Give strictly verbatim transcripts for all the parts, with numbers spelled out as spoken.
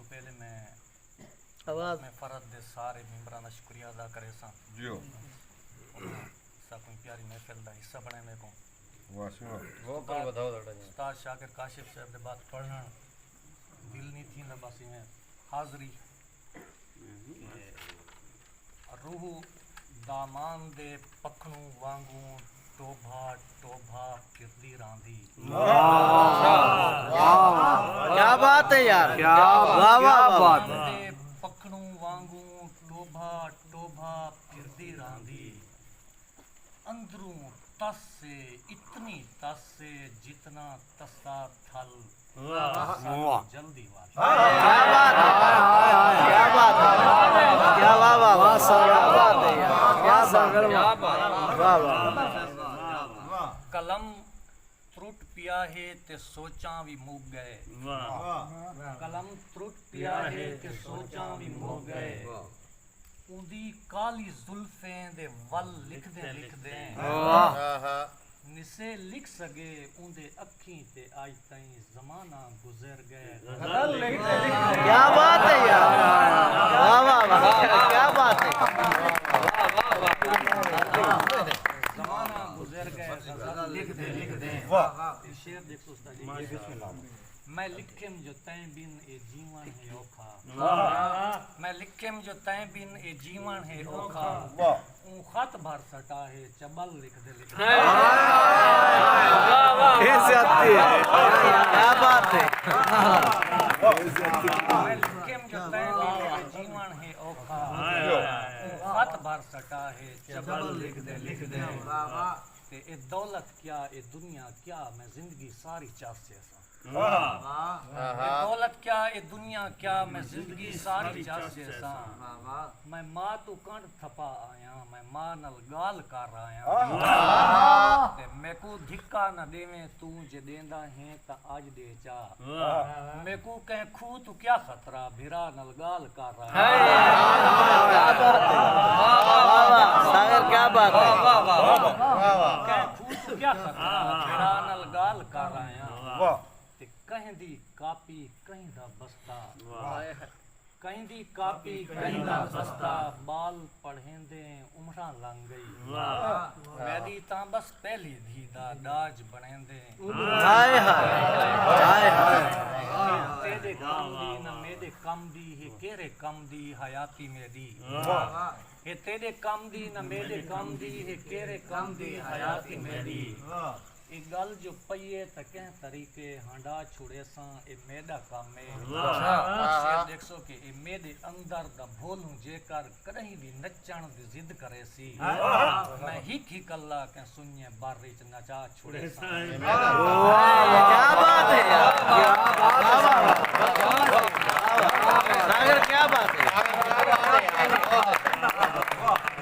پہلے میں آواز۔ میں فرد دے سارے ممبراں دا شکریہ ادا کریساں۔ جیو۔ انہاں ساکوں پیاری محفل دا حصہ بݨائے میکوں۔ واہ جی واہ۔ استاد شاکر کاشف صاحب دے بعد پڑھݨ دل نہیں تھیندا، بس ایویں حاضری۔ روح دامان دے پکھݨوں وانگوں ٹوبھا ٹوبھا پھردی راہندی۔ کیا بات ہے یار۔ کیا بات۔ واہ، واہ، واہ۔ دے پکھݨوں وانگوں ٹوبھا ٹوبھا پھردی راہندی۔ اندروں تس ہے، اتنی تس ہے، جتنا تسا تھل۔ واہ۔ جلدی والی۔ کیا بات ہے۔ کیا بات ہے۔ کیا بات ہے۔ واہ، واہ، واہ۔ کیا بات ہے یار۔ کیا بات ہے۔ واہ، واہ۔ قلم ترٹ پیا ہے تے سوچاں وی مک ڳئے۔ واہ۔ قلم ترٹ پیا ہے تے سوچاں وی مک ڳئے۔ اوندی کالی زلفیں دے ول لکھدیں لکھدیں۔ واہ۔ نسے لکھ سڳے اوندے اکھیں تے اڄ تئیں زمانہ گزر ڳئے۔ غزل لکھدیں لکھدیں۔ کیا بات ہے یار۔ واہ، واہ، واہ۔ کیا بات ہے۔ زمانہ گزر ڳئے، غزل لکھدیں لکھدیں۔ واہ۔ شعر ݙیکھو استاد جی۔ بسم اللہ۔ میں لکھیم جو تیں بن اے جیوݨ ہے اوکھا۔ واہ۔ میں لکھیم جو تیں بن اے جیوݨ ہے اوکھا۔ واہ۔ اوں خط بھر سٹا ہے چٻل لکھدے لکھدے۔ واہ، واہ، واہ۔ اے زیادتی ہے۔ کیا بات ہے۔ میں لکھیم جو تیں بن اے جیوݨ ہے اوکھا۔ اوں خط بھر سٹا ہے چٻل لکھدے لکھدے۔ واہ، واہ۔ تے اے دولت کیا، اے دنیا کیا، میں زندگی ساری چاس چیساں۔ واہ۔ اے دولت کیا، اے دنیا کیا، میں زندگی ساری چس جیساں۔ میں ماں توں کنڈ تھپا آیاں، میں ماں نال ڳالھ کر آیاں۔ واہ۔ تے میکوں دھکا نہ ݙیویں توں، جے ݙیندا ہیں تاں اڄ ݙے چا۔ واہ۔ میکوں کہیں کھوہ توں کیا خطرہ، بھرا نال ڳالھ کر آیاں۔ ہائے۔ واہ، واہ، واہ۔ ساغر، کیا بات ہے۔ واہ، واہ، واہ۔ کہیں کھوہ توں کیا خطرہ، بھرا نال ڳالھ کر آیاں۔ واہ۔ تے کہیں دی کاپی، کہیں دا بستہ۔ واہ۔ کہیں دی کاپی، کہیں دا بستہ، ٻال پڑھیندیں عمراں لنگھ ڳئی۔ واہ۔ میݙی تاں بس پہلی دھی دا ݙاج بݨیندیں۔ ہائے ہائے، ہائے ہائے۔ تیݙے کم دی نہ میݙے کم دی، ہے کیرھے کم دی حیاتی میݙی۔ واہ۔ ہے تیݙے کم دی نہ میݙے کم دی، ہے کیرھے کم دی حیاتی میݙی۔ واہ۔ اے ڳل جو پئی اے تاں کہیں طریقے ہنڈا چھوڑیساں، اے میݙا کم اے۔ واہ۔ شعر ݙیکھسو کہ اے میݙے اندر دا بھولوں جیکر کݙاہیں وی نچݨ دی ضد کریسی، واہ۔ میں ہک ہک اللہ کہیں سنڄے بر اچ نچا چھوڑیساں۔ واہ، کیا بات ہے یار۔ واہ، واہ، واہ۔ ساغر، کیا بات ہے۔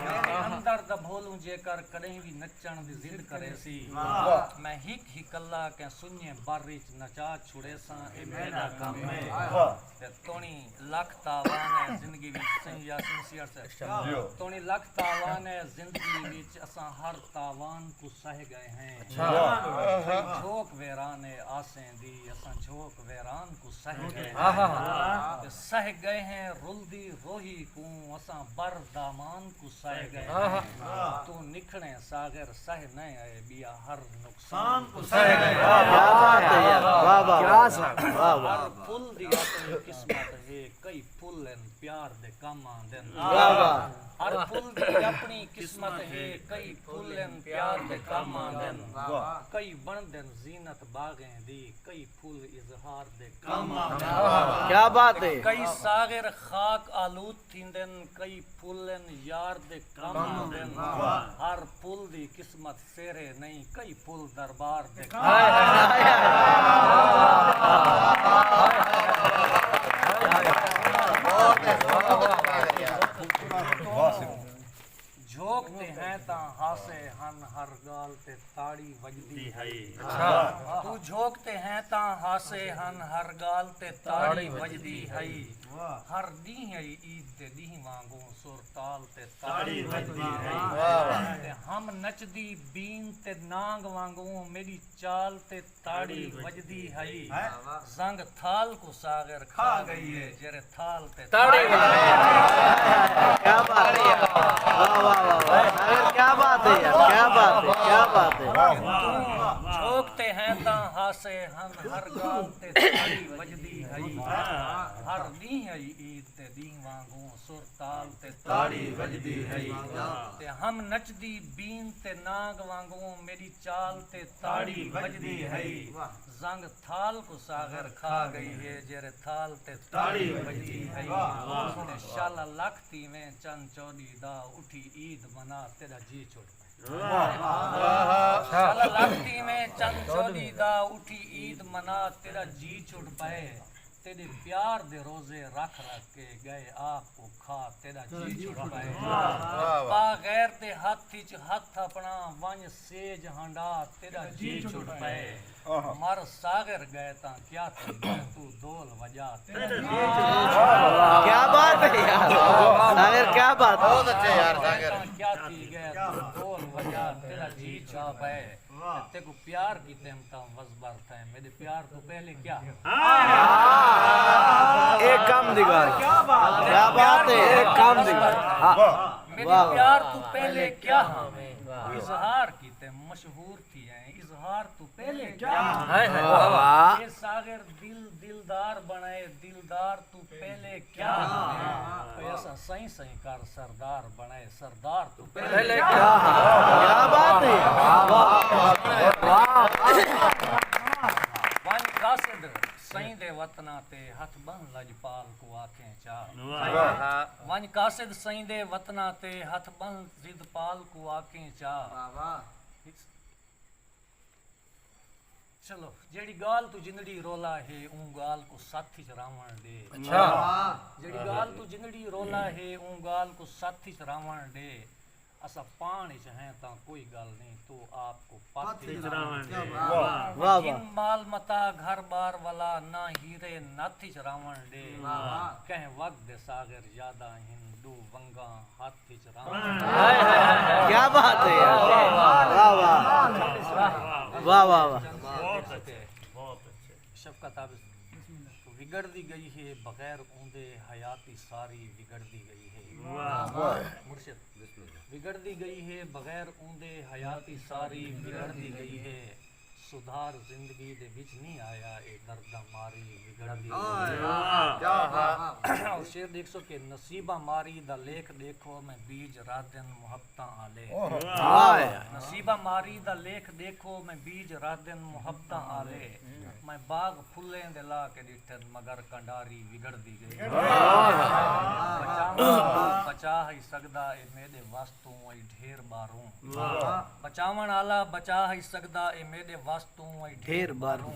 میݙے اندر دا بھولوں جیکر کݙاہیں وی نچݨ دی ضد کریسی۔ واہ۔ میں ہک ہک اللہ کہیں سنڄے بر اچ نچا چھوڑیساں، اے میݙا کم اے۔ واہ۔ تے توݨی لکھ تاوان اے زندگی وچ، سئیں یاسین سیہڑ صاحب۔ جیو۔ توݨی لکھ تاوان اے زندگی وچ، اساں ہر تاوان کوں سہہ ڳئے ہیں۔ اچھا۔ واہ۔ کئی جھوک ویران اے آسیں دی، اساں جھوک ویران کوں سہہ ڳئے ہیں۔ آہا۔ تے سہہ ڳئے ہیں رلدی روہی کوں، اساں بر دامان کوں سہہ ڳئے ہیں۔ آہا۔ توں نکھڑیں ساغر سہہ نئیں آئے، ٻیا ہر نقصان کوں سہہ ڳئے ہیں۔ کیا بات ہے یار، واہ، واہ، کیا واہ۔ صاحب۔ واہ، واہ۔ ہر پھل دی اپݨی قسمت ہے، کئی پھل ہن پیار دے کم آندن۔ واہ، واہ۔ ہر پھل دی اپݨی قسمت ہے، کئی پھل ہن پیار دے کم آندن۔ واہ۔ کئی بݨدن زینت باغیں دی، کئی پھل اظہار دے کم آندن۔ کیا بات ہے۔ کئی ساغر خاک آلود تھیندن، کئی پھل ہن یار دے کم آندن۔ واہ۔ ہر پھل دی قسمت سیرے نئیں، کئی پھل دربار دے کم آندن۔ جھوک تے ہیں تاں ہاسے ہن، ہر ڳالھ تے تاڑی وڄدی ہئی۔ اچھا۔ توں جھوک تے ہیں تاں ہاسے سے ہن ہر ڳالھ تے تاڑی وڄدی ہئی۔ ہر ݙینہہ ہئی عید دے ݙینہہ وانگوں سر تال تے تاڑی وڄدی ہئی۔ تے ہم نچدی بین تے نانگ وانگوں میݙی چال تے تاڑی وڄدی ہئی۔ زنگ تھال کوں ساغر کھا ڳئی ہے جیرھے تھال تے تاڑی وڄدی ہئی۔ کیا بات ہے یار۔ واہ، واہ، واہ، واہ۔ ساغر، کیا بات ہے یار، کیا بات ہے، کیا بات ہے۔ جھوک تے ہیں تاں ہاسے ہن ہر ڳالھ تے تاڑی وڄدی ہئی۔ ہر ݙینہہ ہئی عید دے ݙینہہ وانگوں سر تال تے تاڑی وڄدی ہئی۔ تے ہم نچدی بین تے نانگ وانگوں میݙی چال تے تاڑی وڄدی ہئی۔ زنگ تھال کوں ساغر کھا ڳئی ہے جیرھے تھال تے تاڑی وڄدی ہئی۔ تے شالا لکھ تیویں چن چوݙی دا اٹھی عید منا تیݙا جی چھٹ پئے۔ شالا لکھ تیویں چن چوݙی دا اٹھی عید منا تیݙا جی چھٹ پئے۔ تیݙے پیار دے روزے رکھ رکھ کے ڳئے آپ کوں کھا تیݙا جی چھٹ پئے۔ پا غیر دے ہتھ اچ ہتھ اپݨا ونڄ سیج ہنڈا تیݙا جی چھٹ پئے۔ مر ساغر ڳئے تاں کیا تھی ڳئے توں دول وڄا تیݙا جی چھٹ پئے۔ کیا بات ہے یار، ساغر، کیا بات ہے۔ بہت اچھے یار ساغر۔ تاں کیا تھی ڳئے توں دول وڄا تیݙا جی چھٹ پئے۔ تیکوں پیار کیتے ہم تاں وزبر تھئے، میݙے پیار توں پہلے کیا؟ اے کم دی ڳالھ۔ کیا بات ہے، اے کم دی ڳالھ۔ ہاں۔ میݙے پیار توں پہلے کیا ہاں میں؟ اظہار کیتے مشہور تھی ہیں، اظہار توں پہلے کیا ہاں؟ واہ، واہ۔ اے ساغر دل دلدار بݨائے، دلدار توں پہلے کیا ہاں؟ کوئی ایسا سائیں سائیں کر سردار بݨائے، سردار توں پہلے کیا ہاں؟ کیا بات ہے۔ واہ، واہ، واہ۔ ونڄ قاصد سئیں دے وطناں تے ہتھ ٻنہہ لڄپال کوں آکھیں چا۔ واہ۔ ونڄ قاصد سئیں دے وطناں تے ہتھ ٻنہہ ضدپال کوں آکھیں چا۔ واہ، واہ۔ چلو، جیڑھی ڳالھ توں جندڑی رولا ہے، اوں ڳالھ کوں ستھ اچ راوݨ ݙے۔ اچھا۔ جیڑھی ڳالھ توں جندڑی رولا ہے، اوں ڳالھ کوں ستھ اچ راوݨ ݙے۔ اساں پاݨ اچ ہیں تاں کوئی ڳالھ نئیں، توں آپ کوں پتھ اچ راوݨ ݙے۔ واہ، واہ۔ جن مال متاع گھر ٻار ولا، نہ ہیرے نتھ اچ راوݨ ݙے۔ واہ۔ کہیں وقت دے ساغر یاداں ہن، ݙو ونگاں ہتھ اچ راوݨ ݙے۔ کیا بات ہے یار۔ واہ، واہ۔ واہ، واہ، واہ۔ بہت اچھے، بہت اچھے۔ شفقت عابد، وڳڑدی ڳئی ہے بغیر اوندے حیاتی ساری وڳڑدی ڳئی ہے۔ واہ۔ مرشد، وڳڑدی ڳئی ہے بغیر اوندے حیاتی ساری وڳڑدی ڳئی ہے۔ سدھار زندگی دے وچ نی آیا، اے درد دا ماری وڳڑدی ڳئی ہے۔ واہ۔ کیا بات۔ او شعر ݙیکھسو کہ نصیباں ماری دا لیکھ ݙیکھو، میں بیج رادن محبتاں آلے۔ واہ۔ نصیباں ماری دا لیکھ ݙیکھو، میں بیج رادن محبتاں آلے۔ میں باغ پھلیں دے لا کے ݙٹھن، مگر کنڈاری وڳڑدی ڳئی۔ بچاوݨ آلا بچا ہئی سڳدا اے میݙے وس توں ائی ڈھیر ٻاہروں۔ واہ۔ بچاوݨ آلا بچا ہئی سڳدا اے میݙے وس توں ائی ڈھیر ٻاہروں۔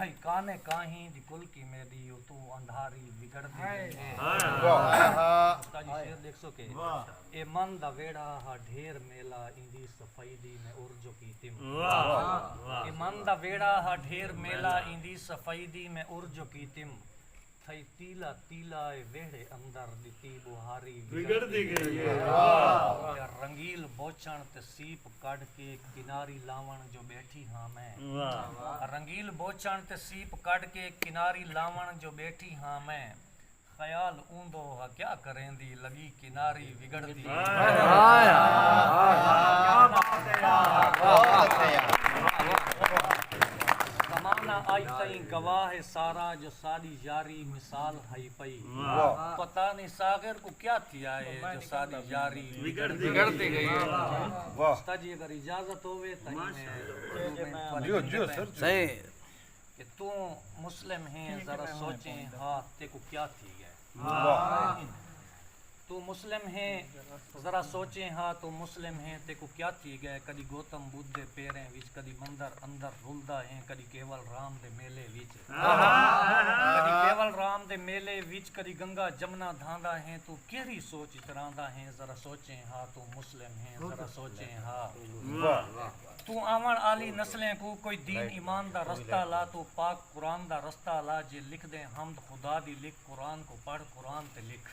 ہئی کانے کاہیں دی کلکی میݙی، اتوں اندھاری وڳڑدی ڳئی اے۔ واہ۔ استاد جی شعر ݙیکھسو کہ واہ۔ اے من دا ویڑھا ہا ڈھیر میلا، ایندی صفائی دی میں ارجو کیتم۔ واہ، واہ۔ اے من دا ویڑھا ہا ڈھیر میلا، ایندی صفائی دی میں ارجو کیتم۔ تھئی تیلا تیلا اے ویڑھے اندر، ݙتی ٻوہاری وڳڑدی ڳئی اے۔ واہ۔ تے رنگیل بوچݨ تے سیپ کڈھ کے کناری لاوݨ جو ٻیٹھی ہاں میں۔ واہ۔ رنگیل بوچݨ تے سیپ کڈھ کے کناری لاوݨ جو ٻیٹھی ہاں میں۔ خیال اوندو ہا کیا کریندی، لڳی کناری وڳڑدی۔ ہائے، ہائے، ہائے۔ کیا بات ہے یار۔ زمانہ اڄ تئیں گواہ ہے سارا، جو ساݙی یاری مثال ہئی پئی۔ واہ۔ پتہ نی ساغر کوں کیا تھیا ہے، جو ساݙی یاری وڳڑدی ڳئی ہے۔ واہ۔ استاد جی اگر اجازت ہووے تاں میں جیو، جیو سر، جیو۔ صحیح۔ کہ توں مسلم ہیں، ذرا سوچیں ہا، تیکوں کیا تھی ڳئے۔ واہ۔ توں مسلم ہیں، ذرا سوچیں ہا، توں مسلم ہیں، تیکوں کیا تھی ڳئے۔ کݙی گوتم ٻدھ دے پیریں وچ، کݙی مندر اندر رلدا ہیں، کݙی کیول رام دے میلے وچ۔ کݙی کیول رام دے میلے وچ، کݙی گنگا جمنا دھاندا ہیں، توں کیڑھی سوچ اچ رہندا ہیں، ذرا سوچیں ہا، توں مسلم ہیں، ذرا سوچیں ہا۔ واہ۔ توں آوݨ آلی نسلیں کوں کوئی دین ایمان دا رستہ لا، توں پاک قرآن دا رستہ لا، جے لکھدیں حمد خدا دی لکھ، قرآن کوں پڑھ، قرآن تے لکھ۔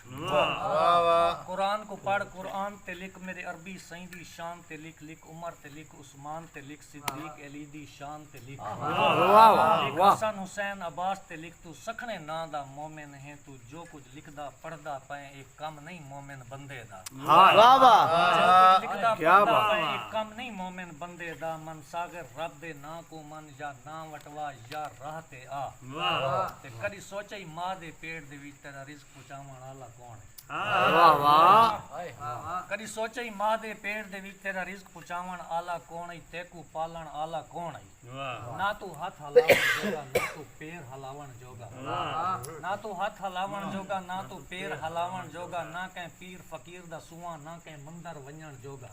قرآن کوں پڑھ، قرآن تے لکھ، میݙے عربی سئیں دی شان تے لکھ، لکھ عمر تے لکھ، عثمان تے لکھ، صدیق علی دی شان تے لکھ۔ لکھ حسن حسین عباس تے لکھ، توں سکھݨے ناں دا مومن ہیں، توں جو کجھ لکھدا پڑھدا پئیں اے کم نئیں مومن بندے دا۔ واہ واہ۔ جو کجھ لکھدا پڑھدا پئیں اے کم نئیں مومن بندے دا، من ساغر رب دے ناں کوں من، یا ناں وٹوا یا راہ تے آ۔ تے کݙی سوچئی ماء دے پیٹ دے وچ تیݙا رزق پچاوݨ آلا کون ہے؟ واہ واہ۔ کݙی سوچئی ماء دے پیٹ دے وچ تیݙا رزق پچاوݨ آلا کون ہے؟ تیکوں پالݨ آلا کون ہے؟ نہ توں ہتھ ہلاوݨ جوگا، نہ توں پیر ہلاوݨ جوگا۔ نہ توں ہتھ ہلاوݨ جوگا، نہ توں پیر ہلاوݨ جوگا، نہ کہیں پیر فقیر دا سواں، نہ کہیں مندر ونڄݨ جوگا۔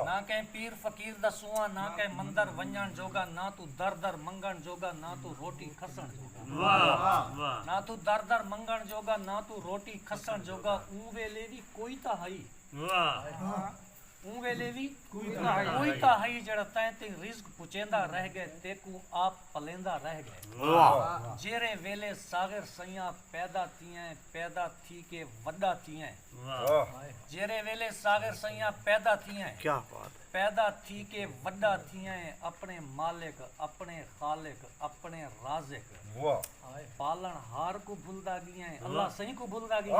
نہ کہیں پیر فقیر دا سواں، نہ کہیں مندر ونڄݨ جوگا، نہ توں در در منگݨ جوگا، نہ توں روٹی کھسݨ جوگا۔ نہ توں در در منگݨ جوگا، نہ توں روٹی کھسݨ جوگا، اوں ویلے وی کوئی تاں ہئی۔ اوں ویلے وی کوئی تاں ہئی جیڑھا تئیں تئیں رزق پچیندا رہ ڳئے، تیکوں آپ پلیندا رہ ڳئے۔ جیرھے ویلے ساغر سئیاں پیدا تھیئیں، پیدا تھی کے وݙا تھیئیں۔ جیرھے ویلے ساغر سئیاں پیدا تھیئیں، کیا بات ہے۔ پیدا تھی کے وݙا تھیئیں، اپݨے مالک، اپݨے خالق، اپݨے رازق، پالݨ ہار کوں بھلدا ڳیئیں، اللہ سئیں کوں بھلدا ڳیئیں۔